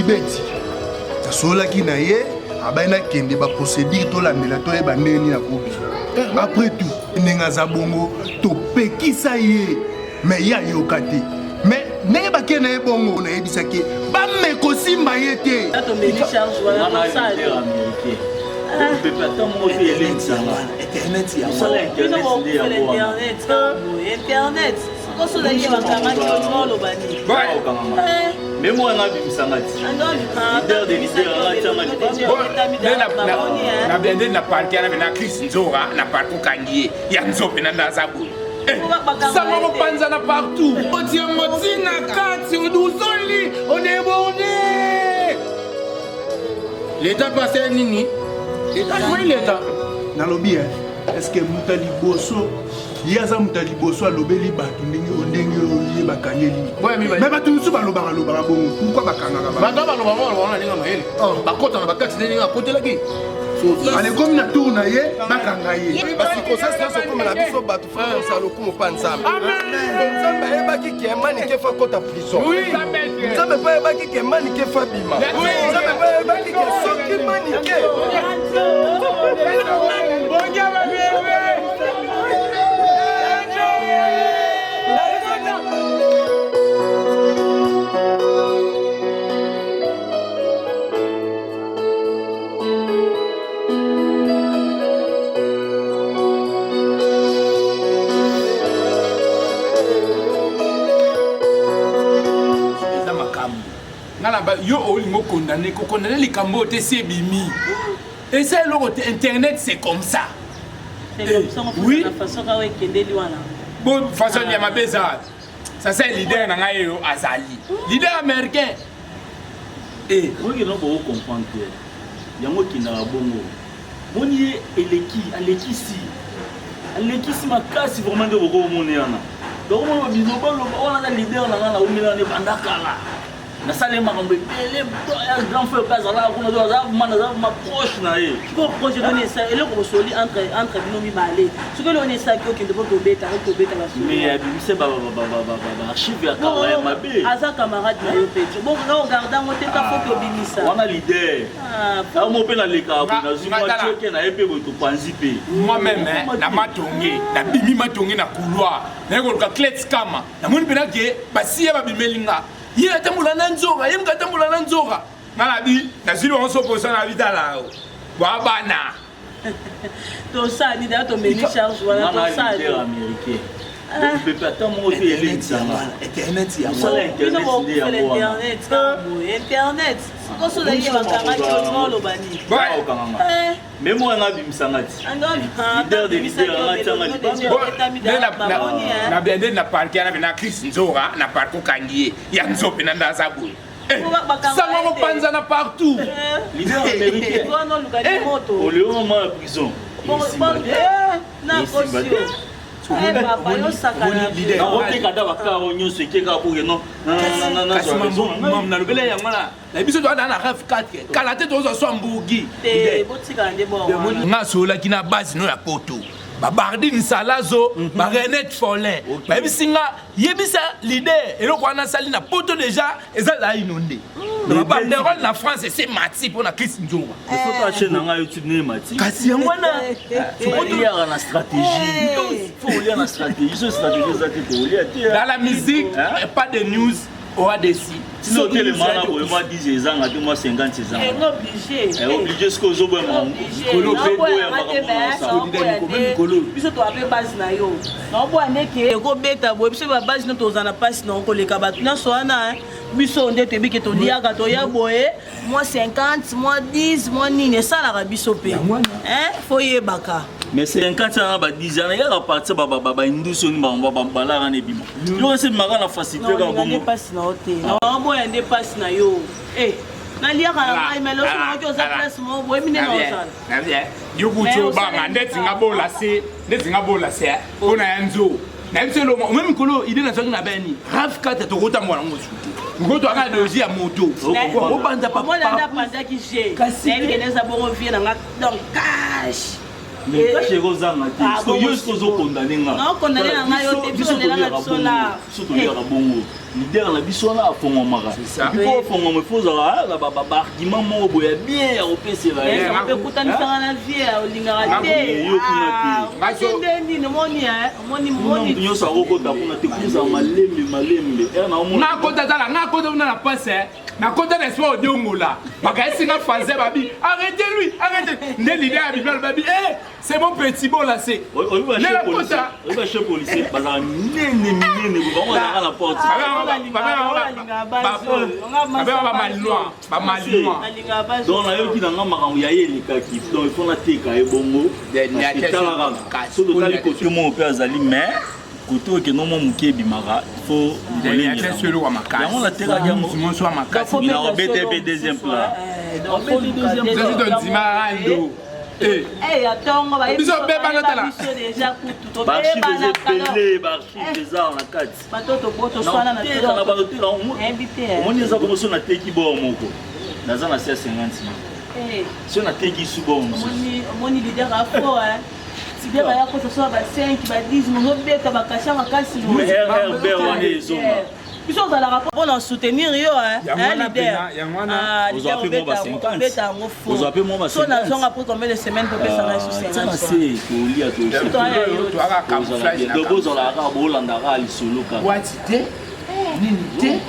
Kibeti nasololaki na ye, abai nakende baprocédure, tolandela, toyeba ndenge nini akobima. Après tout, ndenge aza bongo, topekisa ye, mais ye ayoka te. Mais ndenge bakei na ye bongo, nayebisaki ye bameko simba ye te. Tomeli charge wana, tosala. Pepe ata moko te elendisanga. Internet ya Mosala ya Bino internet nde bokufela yango wana. internet kaka boye. Internet soki ozali bakangaki, olinga oloba nini? Okangama me mwana abimisanga ti leader de leader anga atianga libanda. Na blende na parke wana na Chris Nzora na parke, okangi ye ya nzope na ndaza boye, sango kopanzana partout, otiango ntina kati, oduzoli, odéborde leta mpe asala nini? Leta moni leta. Nalobi, est ce que moto ya liboso, ye aza moto ya liboso alobeli bato ndenge oyo ye bakangeli? Mais bato mosusu balobaka lobaka bongo, pourquoi bakangaka? Bato baloba ngo, baloba na ndenge mayele, bakota na bakati ndenge akotelaki. Alekomi na tour na ye, bakanga ye. Bacirconstance nyonso ekomela biso bato, frère, osala lokumu mpa Nzambe. Nzambe ayebaki ke Manike fa kota prison, Nzambe mpe ayebaki ke Manike fa bima, Nzambe mpe ayebaki ke soki Manike Bongia babebe. Eza makambo nga na yo olingi okondane, kokondane likambo oyo te. Si ebimi, eza eloko te. Internet, c'est comme ça. Oui, façon kaka ekendeli wana. Bo façon ya mabe eza sasa. Leader na ngai oyo azali leader américain. Oyo no bokocomprendre te, yango ekendaka bongo. Moni ye eleki, alekisi, alekisi makasi vraiment. Nde bokomona wana, donc omona bilobaloba wana. Aza leader na ngai, naumela na ebanda kala, nasali makambo ebele. Grand frère mpe azalaka kuna, aza mana, aza ma proche na ye. Sikoyo projet noni esa eloko bosoli entre bino mibale? Soki eloko nini esalaki okende mpo tobeta, okobeta? Mais abimise baarchive ya kala ya mabe. Aza camarade na yo mpe, bongo ogarde yango te, ta foki obimisa. Wana leader amo mpe nalekaka boye, nazwi mwa tioke na ye mpe boye, topanzi mpe. Moi-même na Matonge, nabimi Matonge na couloir, naye koluka Clet Kama, namoni mpena ke basi ye babimeli nga, ye atambola na nzoka, ye moto atambola na nzoka. Nga nabi nazwili bango so posa na bitala bwa bana. Tosali da, tomeli charge wana, tosali. Américain pepe ata moko te elendisanga. Internet ya Mosala ya Bino internet nde bokufela yango wana. internet kaka boye. Internet soki ozali bakangaki, olinga oloba nini? Okangama me mwana abimisanga ti leader de leader anga atianga libanda. Na blende na parke wana na Chris Nzora na parke, okangi ye ya nzope na ndaza boye, sango kopanzana partout. Leader américain oleo mama ya prison esimba te, esimba te. Nakoteka ata bakaro nyonso ekeka boke no. Kasi nalobela yango wana na biso, toza na RAV 4, kala te tozwa so ambugi. Nga asololaki na base no ya poto, babardine Salazo, barenet Folin, bayebisi nga: yebisa leader eloko wana asali na poto déjà eza laino nde na babanderole na France ese mati mpo na Chris Nzonga. Photo ya chaîne na ngai YouTube ne mati. Kasi yango wana. Oliaka na stratégie, faut olia na stratégie. So stratégie eza te, tokolia te. Dans la musique, pas de news oadesi. Sino otelema wana boye, mwa 10 ezanga te, mwa 50 ezanga, obligé. Soki ozoboya makambo, biso toa mpe base na yo, naoboya ndeke ekobeta boye. Biso babase no tozala na mpasi na koleka bato nyonso wana. Biso nde toyebi ke toliaka, toya boye, mwa 50, mwa 10, mwa nini esalaka biso mpe, fo yebaka. Mais 50 wana, ba 10 wana yaka partir baindusi oni balaka na ebima, eloko esi ebimaka na facilité kaka bongo. Mpasi na yo te, naoboya nde mpasi na yo. Naliaka na ngai, mais loso nakoki oza place moko boyebi nde na ozala. Yo kuti obanga ndeti nga bola se, ndeti nga bola se mpona ya nzo nayebi so elongo ome mikolo ide nazwaki na beni RAV 4, tokotambola yango su te. Mikolo toyaka na dosi ya moto obanza. Omona apanzaki g, nayebi kende eza bongo vie na nga, donc cash. Mais cash ekozanga te. Yo soki ozokondane nga Naokondane na ngai yo te, biso tolelaka biso la. Biso toliaka bongo. Leader na biso wana afongwamaka. Et puis po ofongwama, il faut ozala na ba argument moko boye ya bien ya kopesela ye. Ekutanisaka na vie, olingaka te. Yo kuna te nde nini omoni, omoni. Omoni nyonso akokota kuna te, kozala malembe malembe. Nakota, tala, nakota kuna na pase, nakota na espoir odiongola bakayesi nga français, babi arrêtez lui, arrêtez. Nde leader ya bible babi eh, c'est mon petit bon là, c'est Oyebi bachef policier bazala minene minene, bango bazalaka na porte. Bamalinois, bamalinois. Donc nayoki na nga makambo ya ye elekaki, donc il faut nateka ye bongo. Etalaka so totali kote moko mpe azali, mais kote oyo ekende mwa moke ebimaka, il faut yango natekaki yango na obete mpe deuxième plat. Tondima rando. Ya ntongo. Biso bebana, tala. Biso déjà kutu. Baarchive eza ebele, baarchive eza na kati. Bato toswana. Na bato te. Omoni, eza komo so nateki bor moko, naza na se ya 50 mille. So nateki su bor mosusu. Omoni leader afo, leader aya kota so ba 5, ba 10, mozobeta bakasha makasi. RRB wana ezonga. Biso ozalaka mpona soutenir yo. Leader. Ozwa mpe mwa ba 50. Beta yango. Ozwa mpe mwa ba So nazonga après combien de semaines po pesanga esu? 50 na se kolia. Tozalaka kaka, bolandaka lisolo kaka. Boîte te, nini te,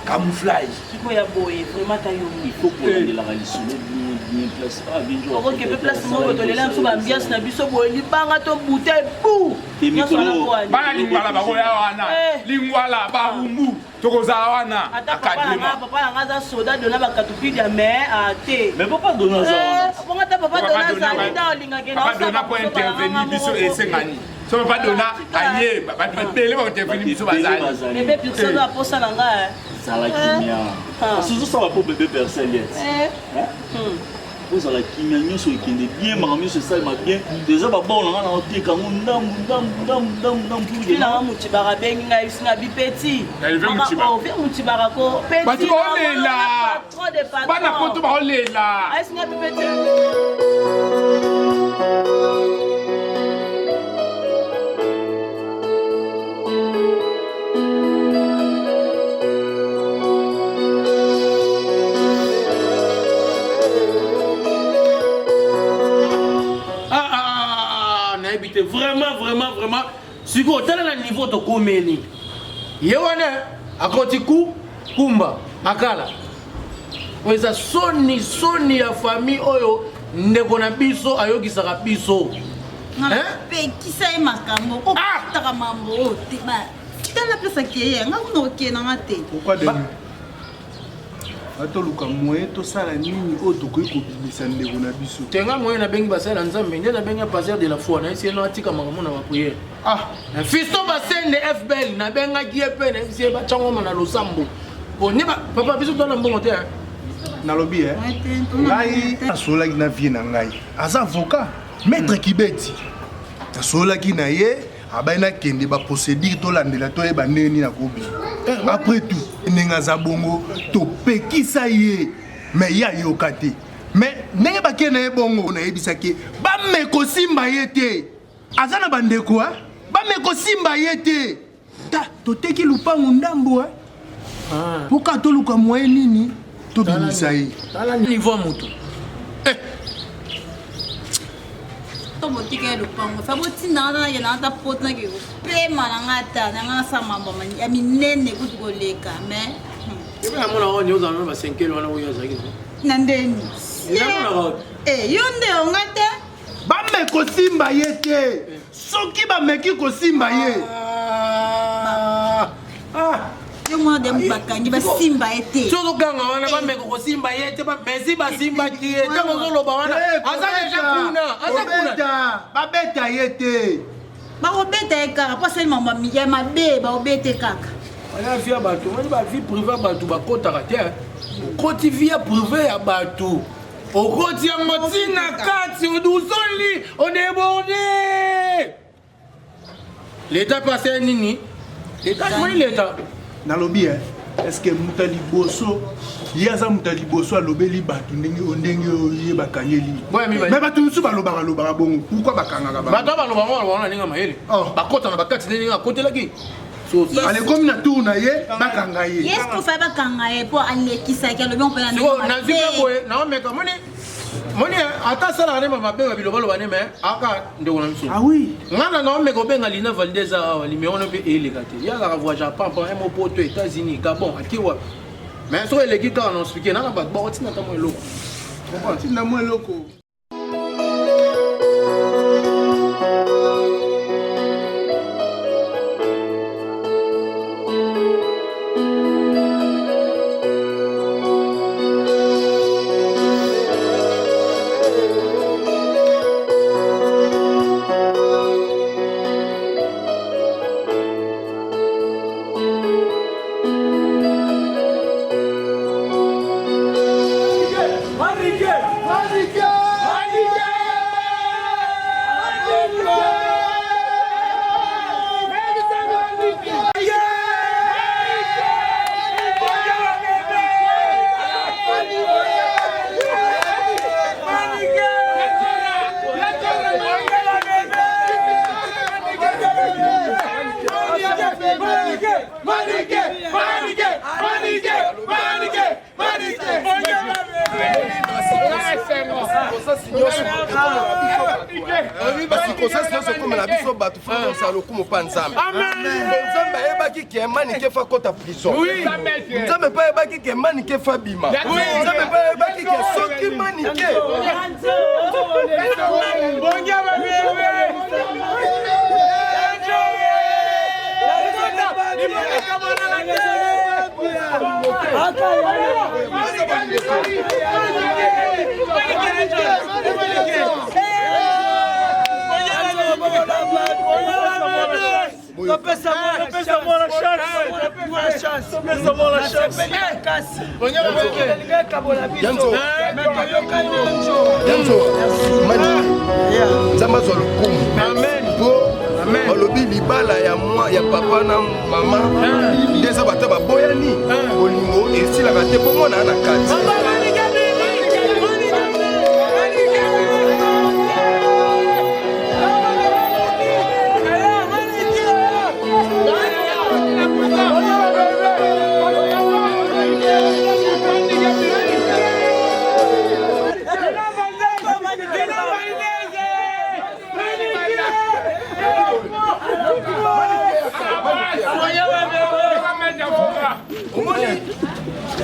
camouflage. Sikoyo ya boye vraiment ta yo. Il faut kolandelaka lisolo bien bien, place ah bien. Okoke mpe place moko tolela biso baambiance na biso boye, libanga to bouteille bu. Bana Lingwala bakoya wana, Lingwala, Barumbu, tokozala wana. Ata papa nanga aza soda dona bakatupidia, mais te. Mais papa dona aza wana. Bongo ata papa dona azali nda olingaki. Papa dona po intervenir biso esengani so papa dona aye, bato ebele baintervenir biso bazali. Bébé personne aposa na nga. Zala kimia, parce ozosala mpo bébé personne yet. Ozala kimia, nyonso ekende bien, makambo nyonso esalema bien. Eza babor na nga na oteka yango ndambu ndambu ndambu ndambu ndambu. Nanga Mutibaka abengi ngai, bisinga bipeti Mutibaka ko. Bato baolela, bana poto baolela. Ayesinga bipeti. Nayebi te, vraiment, vraiment, vraiment. Sikoyo tala na niveau tokomeli ye wana, akoti ku kumba makala oyo eza soni, soni ya famille oyo. Ndeko na biso ayokisaka biso. Pekisa ye makambo okotaka mambo oyo te. Tala place akeye, nga kuna okende nanga te. Pourquoi Denis batoluka moyen tosala nini oyo tokoki kobimisa ndeko na biso? Te, nga moyen nabengi basali ya Nzambe, nde nabengi pasteur de la foi, nayebisi ye no atika makambo na baprière. Ah. Fiston Basende FBL, nabengaki ye mpe nayebisi ye batyangoma na losambo po nde papa biso toza na mbongo te. Nalobi e, ngai nasololaki na vie na ngai, aza avocat, maître Kibeti. Nasololaki na ye, abai nakende baprocédure, tolandela, toyeba ndenge nini akobima. Après tout, ndenge aza bongo, topekisa ye, mais ye ayoka te. Mais ndenge bakende na ye bongo, nayebisaki bameko simba ye te, aza na bandeko, bameko simba ye te. Ta toteki lupangu ndambo mpoka toluka moyen nini tobimisa ye. Tala niveau ya motu. To botika ye lopango, fa botinda nga nakende ata poto, nake kopema na nga, ata na nga nasala mambo ya minene kutu koleka, mais Ebe namona oyo ozala na basenkele wana oyo azalaki. Na ndeni Namonaka. Yo nde onga te. Bameki kosimba ye te, soki bameki kosimba ye. Yo mwana de bakangi basimba ye te. Soki ozoganga wana, bameka kosimba ye te, mesi basimbaki ye. Ntango ozoloba wana, aza deja kuna, aza kuna. Babeta ye te. Bakobeta ye kaka mpo asali mambo ya mabe, bakobeta ye kaka. Wana vie ya bato, wani bavie privé ya bato bakotaka te. Okoti vie ya privé ya bato, okoti yango ntina kati, odusoli, odéborde. Leta mpe asali nini? Leta moni, leta. Nalobi est ce que moto ya liboso, ye aza moto ya liboso alobeli bato ndenge ndenge ye bakangeli? Mais bato mosusu balobaka lobaka bongo, pourquoi bakangaka? Bato balobaka, balobaka na ndenge ya mayele, bakota na bakati ndenge akotelaki. Alekomi na tour na ye bakanga ye. Ye sikofa bakanga ye mpo alekisaki alobi ngo mpena nazwi mpe boye naomeka moni moni ata asalaka nde mabe bilobaloba nde me aka ndeko na biso ah oui nga na naomeka obenga lina valide eza awa limero no mpe eleka te ye azalaka voyage ya pampa mo poto États-Unis Gabon ake wapi mais soki eleki kaka na explike nana bato bakotinda ata mwa eloko tinda mwa eloko. Basikonsansi nyonso ekomela biso bato fosala lokumu mpa Nzambe. Nzambe ayebaki ke Manike fa kota prison, Nzambe mpe ayebaki ke Manike fa bima, Nzambe mpe ayebaki ke soki Manike Nzambe azwa lokumu mpo balobi libala ya mwa ya papa na mama nde eza bato baboyani, bolingo esilaka te mpo mwana na kati. Omoni,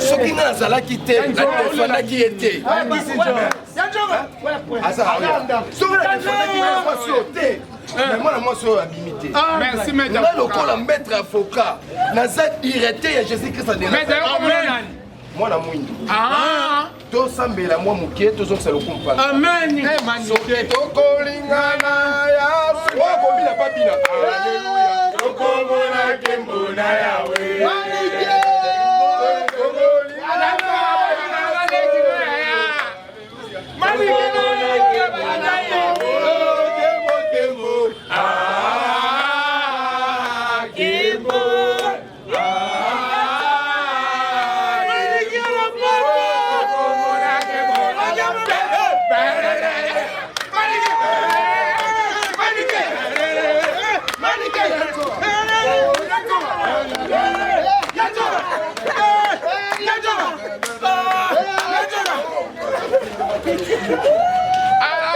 soki nga nazalaki te, nadefandaki ye te, soki nadefandaki mwana mwasi oyo te, mais mwana mwasi oyo abimi te. Nga lokola maître avocat, naza directeur ya Jésus Christ mwana mwindu. Tosambela mwa moke, tozongisa lokumu. Amen. Soki tokolingana ya oyo kobina babina, aleluya, tokomona nkembo na Yawe.